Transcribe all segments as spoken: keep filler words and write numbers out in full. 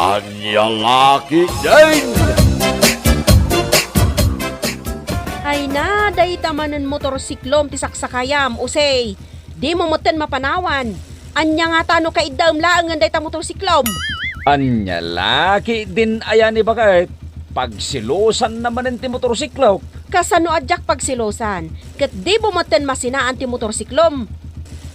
Ania la ketdin? Ay na, dayta manen motorsiklom ti saksakayam, Jose. Dimo metten mapanawan. Ania ngata no kaiddaem laengen dayta motorsiklom? Ania la ketdin aya ni baket? Pagselosanna manen ti motorsiklok. Kasano a diak pagselosan? Ket dimo metten masinaan ti motorsiklom.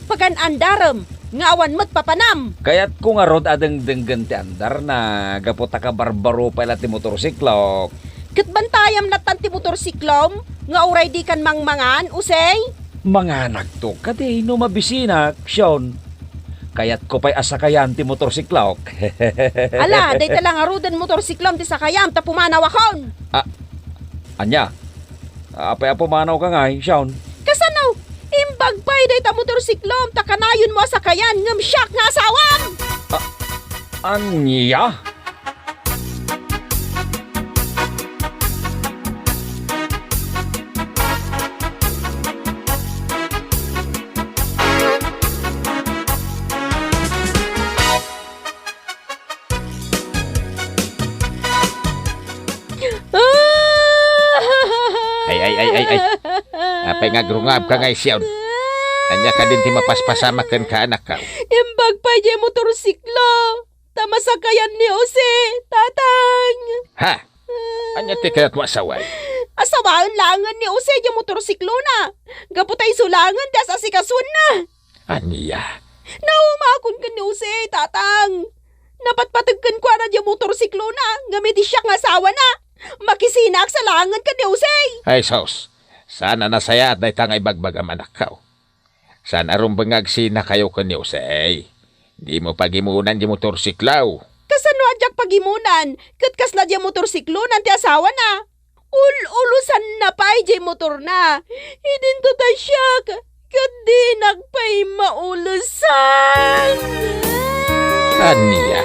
Pagan-andarem nga awan met papanam. Kayatko ngarud a dengdenggen ti andarna gapu ta kabarbaro pay la ti motorsiklok. Ket bantayam lattan ti motorsiklom nga uray dikan mangmangan, Jose? Manganakto kadi no mabisinak, Sean. Kayatko pay a sakayan ti motorsiklok. Ala, dayta la ngaruden motorsiklom ti sakayam ta pumanawakon. Ah, ania? Apay a pumanawka ngay, Sean? Kasano? Imbag pay dayta motorsiklom ta kanayonmo a sakayan ngem siak nga asawam! Ah, ania? Ay, ay, ay, ay, ay. Apay nga agrungabka ngay, Sean? Ania kadin ti mapaspasamak kenka, anakko? Imbag pay diay motorsiklo ta masakayan ni Jose, Tatang. Ha? Ania ti kayatmo a sawen? Asawaen laengen ni Jose diay motorsiklona. Gapu ta isu laengen ti as-asikasuenna. Ania? Naumakon ken ni Jose, Tatang. Napatpateg kenkuana diay motorsiklona, ngem idi siak nga asawana, makisinaak sa laengen ken ni Jose. Ay, sus. Saan a nasayaat dayta nga ibagbagam, anakko. Saan a rumbeng nga agsinakayo ken ni Jose. Dimo pagimonan diay motorsiklo. Kasano a diak pagimonan? Ket kasla diay motorsiklonan ti asawana. Ul-ulosanna pay diay motorna. Idinto ta siak, ket dinak pay maulosan. Ania?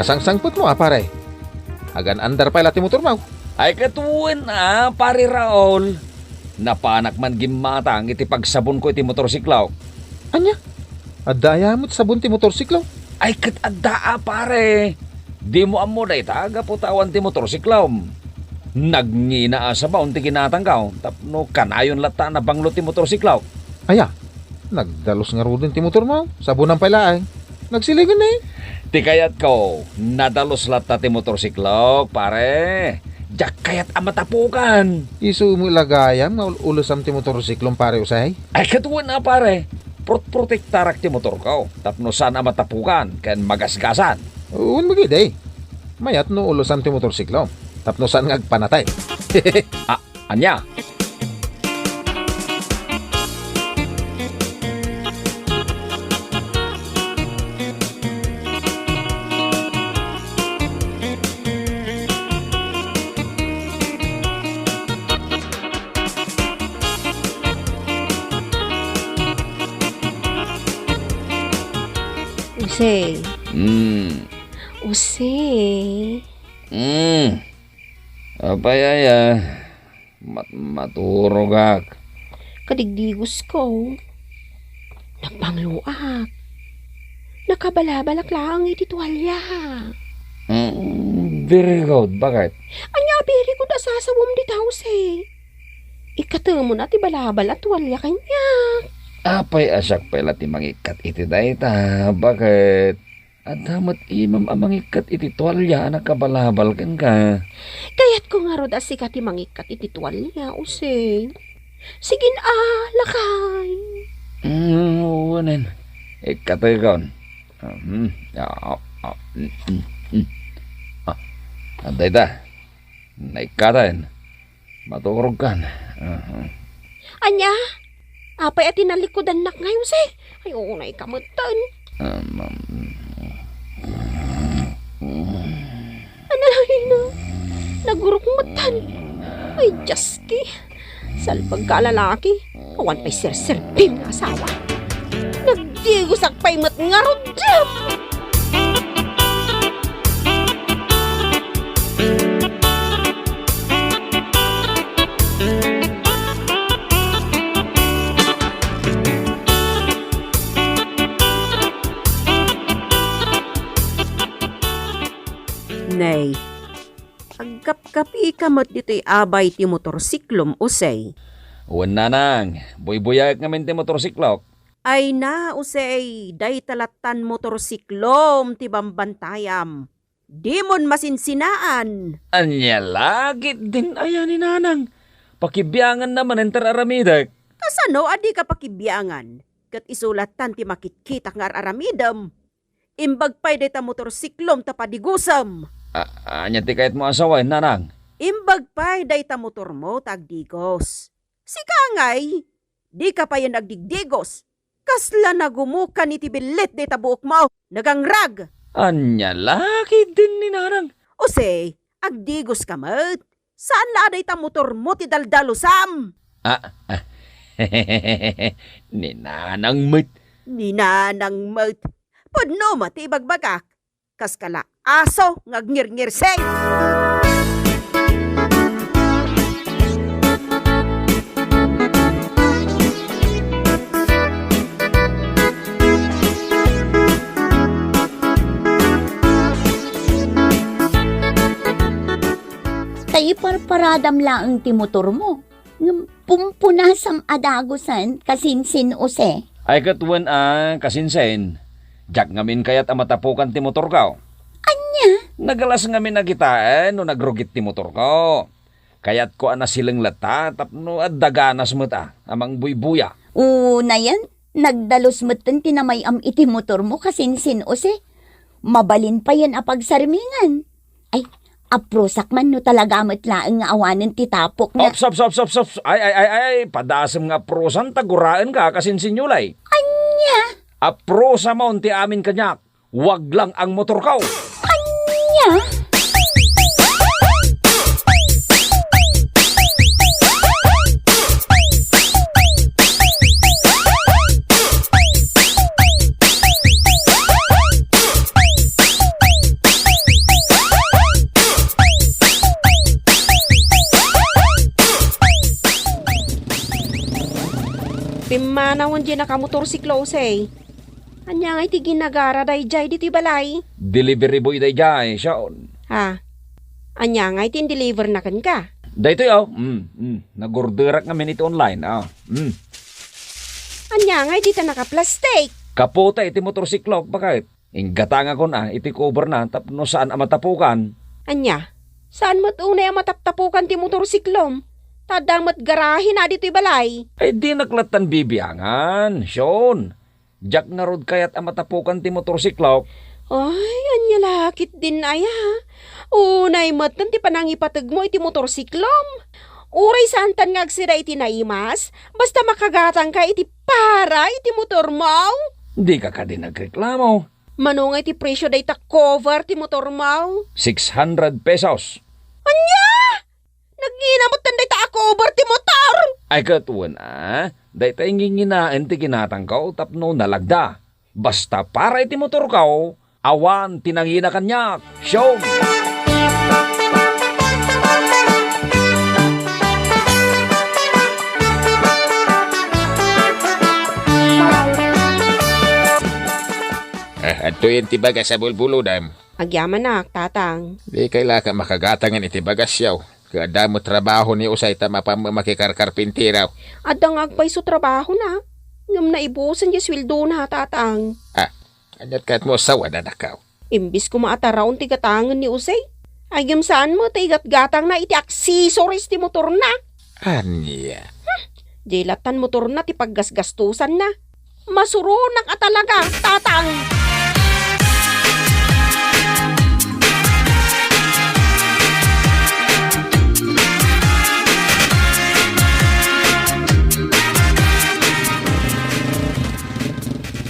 Kasangsangpetmo a, pare? Agan-andar pay la ti motormo? Ay, ket wen a, Pare Raul. Napanak man gimmatang iti pagsabonko iti motorsiklok. Ania? Adda aya met sabon ti motorsiklo? Ay, ket adda a, pare. Dimo ammo dayta gapu ta awan ti motorsiklom. Nagngina a sabon ti ginatangko tapno kanayon latta a nabanglo ti motorsiklok. Aya? Nagdalus ngaruden ti motormo? Sabonan pay laeng. Nagsilingen ni? Ti kayatko, nadalus latta ti motorsiklok, pare. Diak kayat a matapukan. Isu met la gayam nga ul-ulosam ti motorsiklom, Pare Jose? Ay, ket wen a, pare. Prot-protektarak ti motorko tapno saan a matapukan ken magasgasan. Wen met idi. Mayat no ulosam ti motorsiklo tapno saan nga agpanatay. Ah, ania? Jose. Hmm. Jose. Hmm. Apay aya? Mat-, maturogak. Kadigdigos ko. Nagbangloak. Nakabalabalak laeng iti tualya. Mm, very good. Bakit? Ania a very good a sasawem dita, Jose? Ikkatemona ti balabal a tualya kaniak. Apay a siak pay la ti mangikkat iti dayta? Bakit? Adda met imam a mangikkat iti tualya a nakabalabal kenka. Kayatko ngarud a sika ti mangikkat iti tualya, Jose. Sige a, lakay. Mm, wen, ikkatekon. Mhm. Ah, ah, mm, mm, mm. Ah, adda ita. Naikkaten. Maturogkan. Aha. Ania? Apay a tinalikudannak ngay, Jose? Ay, unay ka metten. Um, um, Ano lang yun, ah? Nagurok metten. Ay, Dios ki. Salbag ka a lalaki. Awan pay serserbim nga asawa. Nagdigosak pay met ngarud. Nay, agkapkapika met ditoy abay ti motorsiklom, Jose. Wen, nanang, buybuyaek ngamin ti motorsiklok. Ay na, Jose, dayta lattan motorsiklom ti bambantayam. Dimon masinsinaan. Ania la ketdin aya ni nanang? Pakibianganna manen ti ar-aramidek. Kasano a dika pakibiangan? Ket isu lattan ti makitkitak nga ar-aramidem. Imbag pay dayta motorsiklom ta padigosem. A-, ania ti kayatmo a sawen, nanang? Imbag pay dayta motormo ta agdigos. Sika ngay, dika payen agdigdigos. Kasla nagumokan iti billit dayta buokmo, nagangrag. Ania la ketdin ni nanang? Jose, agdigoska met. Saan la a dayta motormo ti daldalosam. Ah, ah. Ni nanang met. Ni nanang met. Pudno met ti ibagbagak. Kaskala aso nga agngirngirsing. Ta iparparadam laeng ti motormo. Ngem pumpunasam a dagusen, kasinsin, Jose. Ay, ket wen a, kasinsin. Diak ngamin kayat a matapukan ti motorko. Ania? Nagalas ngamin a kitaen no nagrugit ti motorko. Kayatko a nasileng latta tapno adda ganas met a, a mangbuybuya. Unayen, nagdalus metten ti namay-am iti motormo, kasinsin, Jose. Mabalin payen a pagsarmingan. Ay, aprosak man no talaga met laeng nga awanen ti tapok nga. Ops, ops, ops, ops, ops. Ay, ay, ay, ay, padasem nga aprosan ta guraenka, kasinsin, Yulay. Ania? Aprosamon ti amin kaniak. Wag lang ang motorko. Ania? Pimmanawen diay nakamotorsiklo, Jose. Ania ngay ti ginagara daydiay ditoy balay? Delivery boy daydiay, Sean. Ha? Ania ngay ti in-deliver na kenka? Daytoy, oh. Mm, mm. Nagorderak ngamin iti online, ah. Mm. Ania ngay dita nakaplastik? Kaputa iti motorsiklok, bakit? Inggatangakon, ah, iti cover na tapno saan a matapukan. Ania? Saan met unay a mataptapukan ti motorsiklom? Ta adda met garahe na ditoy balay. Ay, dinak lattan bibiangan, Sean. Diak ngarud kayat a matapukan ti motorsiklok. Ay, ania la ketdin aya? Unay metten ti panangipategmo iti motorsiklom. Uray saantan nga agsida iti naimas, basta makagatangka iti para iti motormo. Dika kadi nagreklamo. Mano nga iti presio dayta cover ti motormo? Six hundred pesos. Ania? Nagngina metten dayta a cover ti motor! Ay, ket wen a, dayta nginginaen ti ginatangko tapno nalagda. Basta para iti motorko, awan ti nangina kaniak. Siom! Ah, adtoyen ti bagas a bulbulodam. Agyamanak, Tatang. Dikay la ka makagatangan iti bagasyo. Ket adda met trabaho ni Usay ta mapan makikarkarpintero. Adda nga agpayso trabahona. Ngem naibusen ti sueldona, Tatang. Ah, ania't kayatmo a sawen, anakko? Imbes koma a taraon ti gatangen ni Usay, ay ngem saan met ta igatgatangna iti accessories ti motorna. Ania? Hmm, di lattan motorna ti paggasgastosanna. Masuronak a talaga, Tatang!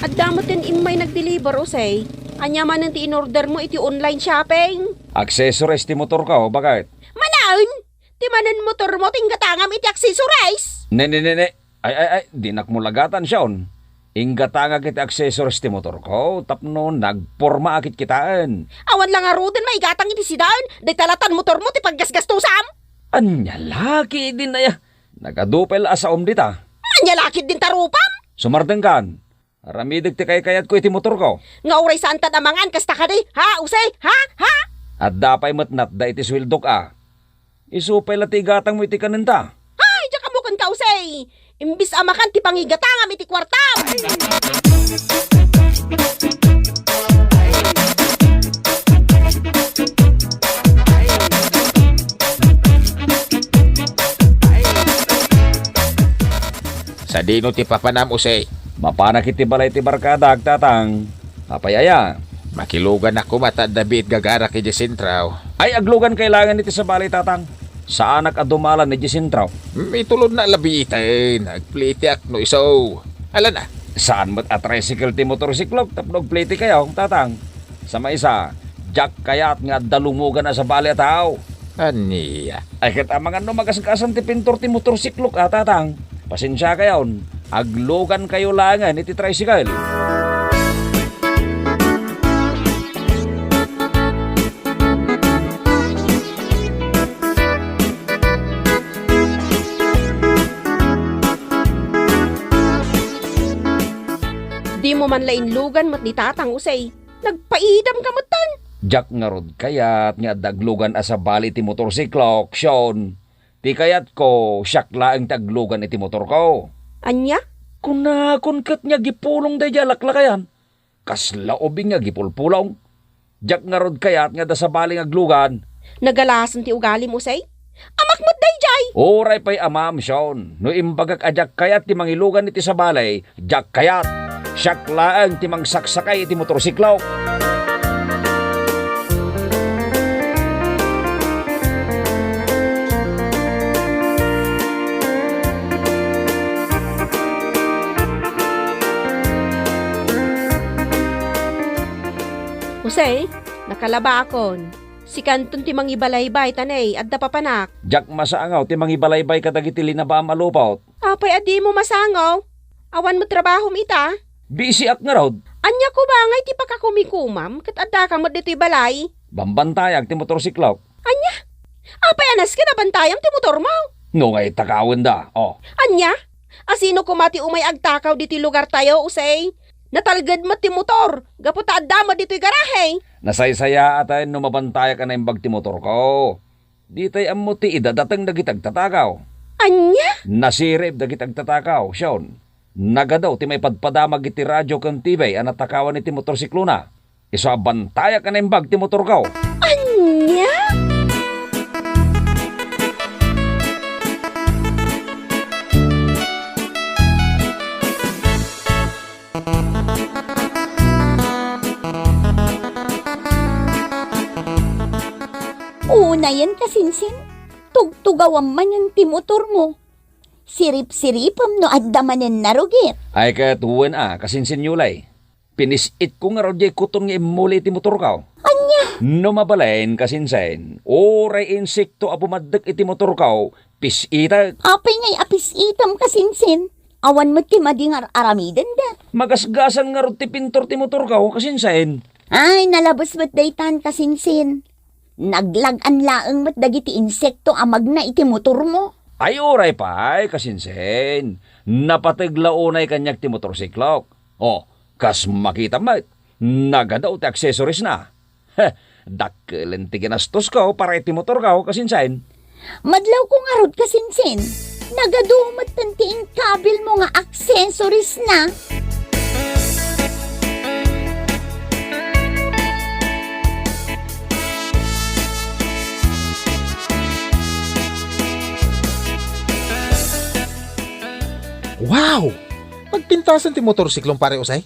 Adda met ti immay nag-deliver, Usay. Ania manen ti in-order mo iti online shopping? Accessories ti motorko, bakit? Manaen! Ti manen motormo ti inggatangam iti accessories? Ne, ne, ne, ne. Ay, ay, ay, dinak mo lagatan, Sean. Inggatangak iti accessories ti motorko tapno nagpormaak ket kitaen. Awan la ngaruden maigatang iti sidaen, dayta latan motormo ti paggasgastusam. Ania la ketdin aya? Nagadu pay la a saom dita. Ania la ketdin ta rupam? Sumardengkan. Aramidek ti kaykayatko iti motorko. Nga uray saantad a mangan kasta kadi, ha, Jose? Ha? Ha? Adda pay met natda iti sueldok a. Isu pay la ti igatangmo iti kanenta. Ay, diak ammo kenka, Jose. Imbis a makan ti pangigatangam iti kuartam. Sadino ti papanam, Jose? Mapanak iti balay ti barkadak, Tatang. Apay aya? Makiluganak koma ta adda biit gagarak idiay sentro. Ay, aglugan kailangan iti sabali, Tatang. Saanak a dumalan idiay sentro. Mm, itulod na labiiten. Agplitiak no isu. Ala na. Saan met a tricycle ti motorsiklok tapno agpliti kayo, Tatang? Sa maysa, diak kayat nga adda lumugan a sabali a tao. Ania? Ay, ket amangan no magasgasan ti pintor ti motorsiklok a, Tatang. Pasensia kayon, aglugan kayo laengen iti tricycle. Dimo man la inlugan met ni Tatang, Jose. Nagpaidam ka metten. Diak ngarud kayat nga adda aglugan a sabali ti motorsiklok, Sean. Ti kayatko, siak laeng ti aglugan iti motorko. Ania? Kunakon ket nga agipulong daydiay a laklakayan. Kasla ubing nga agipulpulong. Diak ngarud kayat nga adda sabali nga aglugan. Nagalasen ti ugalim, Jose. Amak met daydiay. Uray pay amam, Sean. No imbagak a diak kayat ti mangilugan iti sabali, diak kayat. Siak laeng ti mangsaksakay iti motorsiklok. Jose, nakalabakon. Sikanton ti mangibalaybay, ta ne, adda papanak. Diak masangaw ti mangibalaybay kadagiti linabaam a lupot. Apay a dimo masangaw? Awan met trabahom ita? Bisiak ngarud. Ania koma ngay ti pakakumikomam ket addaka met ditoy balay? Bambantayak ti motorsiklok. Ania? Apay a nasken a bantayam ti motormo? No ngay takawenda, oh. Ania? A sino koma ti umay agtakaw ditoy lugartayo, Jose? Natalged met ti motor, gapu ta adda met ditoy garahe. Nasaysayaaten no mabantayak a naimbag ti motorko. Ditay ammo ti idadateng dagiti agtatakaw. Ania? Nasirib dagiti agtatakaw, Sean. Nagadu ti maipadpadamag iti radio ken T V a natakawan iti motorsiklona. Isu a bantayak a naimbag ti motorko. Ania? Unayen, kasinsin, tugtugawam manen ti motormo. Siripsiripem no adda manen narugit. Ay ket wen a, kasinsin, Yulay. Pinis-itko ngarud diay kuton nga immuli iti motorko. Ania? No mabalin, kasinsin, uray insekto a pumaddek iti motorko, pis-itek. Apay ngay a pis-item, kasinsin? Awan met ti madi nga ar-aramidenda. Magasgasan ngarud ti pintor ti motorko, kasinsin. Ay, nalabes met daytan, kasinsin. Naglag-an laeng met dagiti insekto a magna iti motormo. Ay, uray pay, kasinsin. Napateg la unay kaniak ti motorsiklok. Oh, kas makitam met, nagadu ti accessoriesna. Heh, dakkelen ti ginastosko para iti motorko, kasinsin. Madlawko ngarud, kasinsin. Nagadu metten ti inkabilmo nga accessoriesna. Wow! Nagpintasen ti motorsiklom, Pare Usay.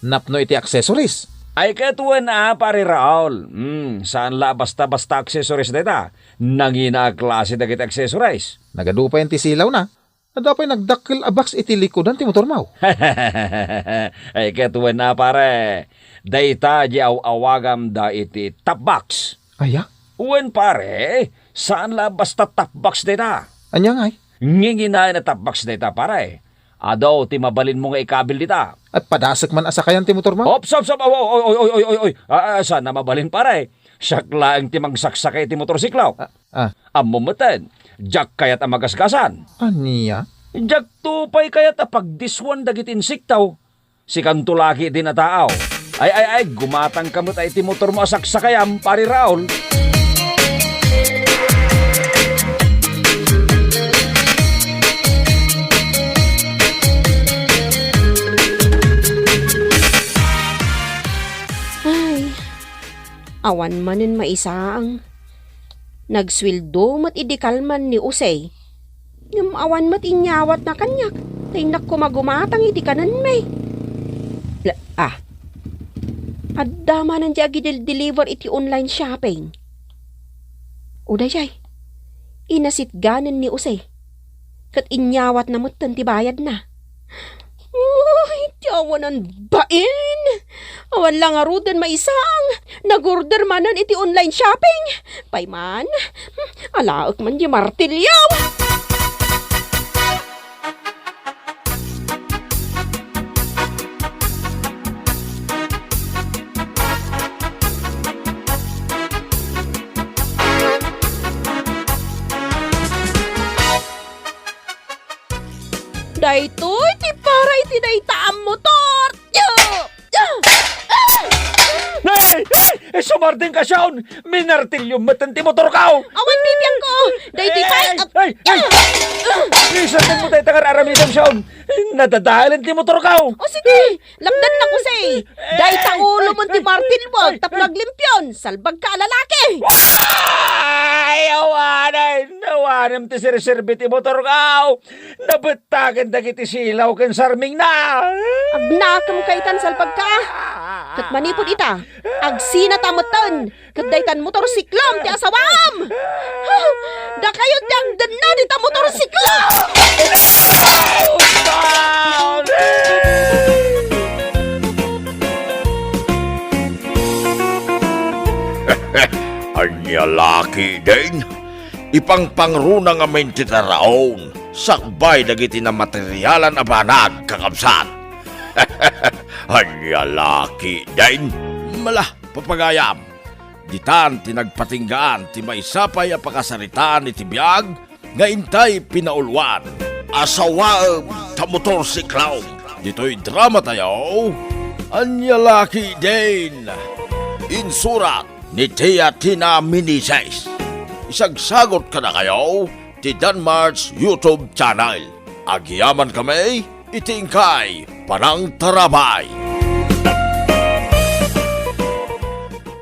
Napno iti accessories. Ay, ket wen a, Pare Raul. Hmm, saan la basta-basta accessories dayta. Nangina a klase dagiti accessories. Nagadu pay ti silawna. Adda pay nagdakkel a box iti likudan ti motormo. Ay, ket wen a, pare. Dayta di aw-awagam da iti top box. Aya? Wen, pare, saan la basta top box dayta. Ania ngay? Nginginaen a top box dayta, pare. Adu ti mabalinmo nga ikabil dita. Ay, padasek man a sakayan ti motormo? Ops, ops, ops, oy, oy, oy, oy, oy, oy. Ah, ah, saan a mabalin, pare? Siak laeng ti mangsaksakay iti motorsiklo. Ah, ah. Ammom metten, diak kayat a magasgasan. Ania? Diakto pay kayat a pagdiswan dagiti insekto. Sikanto laki ti nataaw. Ay, ay, ay, gumatangka met iti motormo a saksakayam, Pare Raul. Ay, awan manen maisaang. Nagsueldo met idi kalman ni Jose. Ngem awan met inyawatna kaniak, ta innak koma gumatang idi kanenmi. La, ah. Adda manen ti agidel-deliver iti online shopping. O daydiay, inasitganen ni Jose. Ket inyawatna metten ti bayadna. Uy, ti awanan bain! Awan la ngaruden maisaang, nag-order manen iti online shopping. Pay man, alaek man di martilyo! Daytoy ti para iti dayta a motor! Nay! Ay! Sumardengka, Shawn! Minartilyo metten ti motorko! Awan bibiangko! Daytoy pay! Ay! Ay! Ay! Isardengmo dayta nga ar-aramidem, Shawn! Nadadaelen ti motorko! O sige! Lapdannak, Jose! Dayta ulo mo ti martilyo tapno aglimpion! Salbagka a lalaki! Ay! Awanen! Awanem ti serserbi ti motorko! Nabettaken dagiti silaw ken sarmingna! Agnakem kaytan, salbagka! Ket manipud ita, agsinata metten ket daytan motorsiklom ti asawam! Dakayo ti agdenna dita motorsiklo! Ania la ketdin? Ipangpangruna ngamin ti taraon sakbay dagiti namaterialan a banag, kakabsat. Ania la ketdin? Mala, papagayam. Ditan ti nagpatinggaan ti maysa pay a pakasaritaan iti biag nga intay pinauluan. Asawaem ta motorsiklom. Ditoy dramatayo, Ania la ketdin? Insurat ni Tia Tina Meneses. Isagsagot kadakayo ti Danmart's YouTube channel. Agyamankami iti inkay panangtarabay.